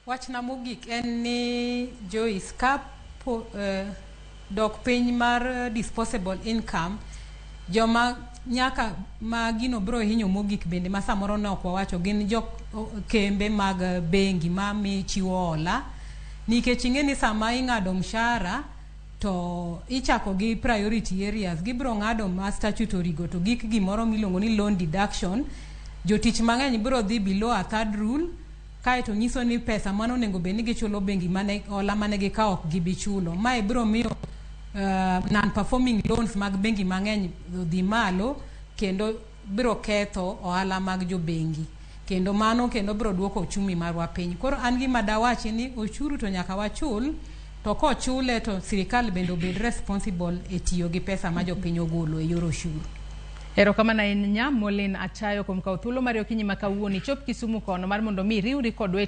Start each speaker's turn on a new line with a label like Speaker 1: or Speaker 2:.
Speaker 1: Wachna mogik en ni Joyce, ka po, dok piny mar disposable income, joma nyaka ma gino biro hinyo mogik bende ma samoro ne ok wawacho gin jo kembe mag bengi ma mi chiwo hola, nikech ing'e ni sama ing'ado mshahara to ichako gi priority areas, gibiro ng'ado ma statutory go to gik gimoro miluongo ni loan deduction. Jotich mang'eny biro dhi below a third rule, kaeto nyiso ni pesa mano onego bed ni gichulo bengi mane hola mane gikawo ok gibi chulo. Mae biro miyo non performing loans mag bengi mang'eny dhi malo, kendo biro ketho ohala mag jobengi, kendo mano kendo biro duoko uchumi marwa piny. Koro an gima dawachi ni osuru to nyaka wachul, to kochule to sirikal bende obed responsible e tiyo gi pesa ma jopiny ogolo e yor osuru.
Speaker 2: Erokamano ahinya Molin Achayo kuom kawo thuolo mari okinyi ma kawuono ichop Kisumu kono mar mondo mi iriwri kodwa e.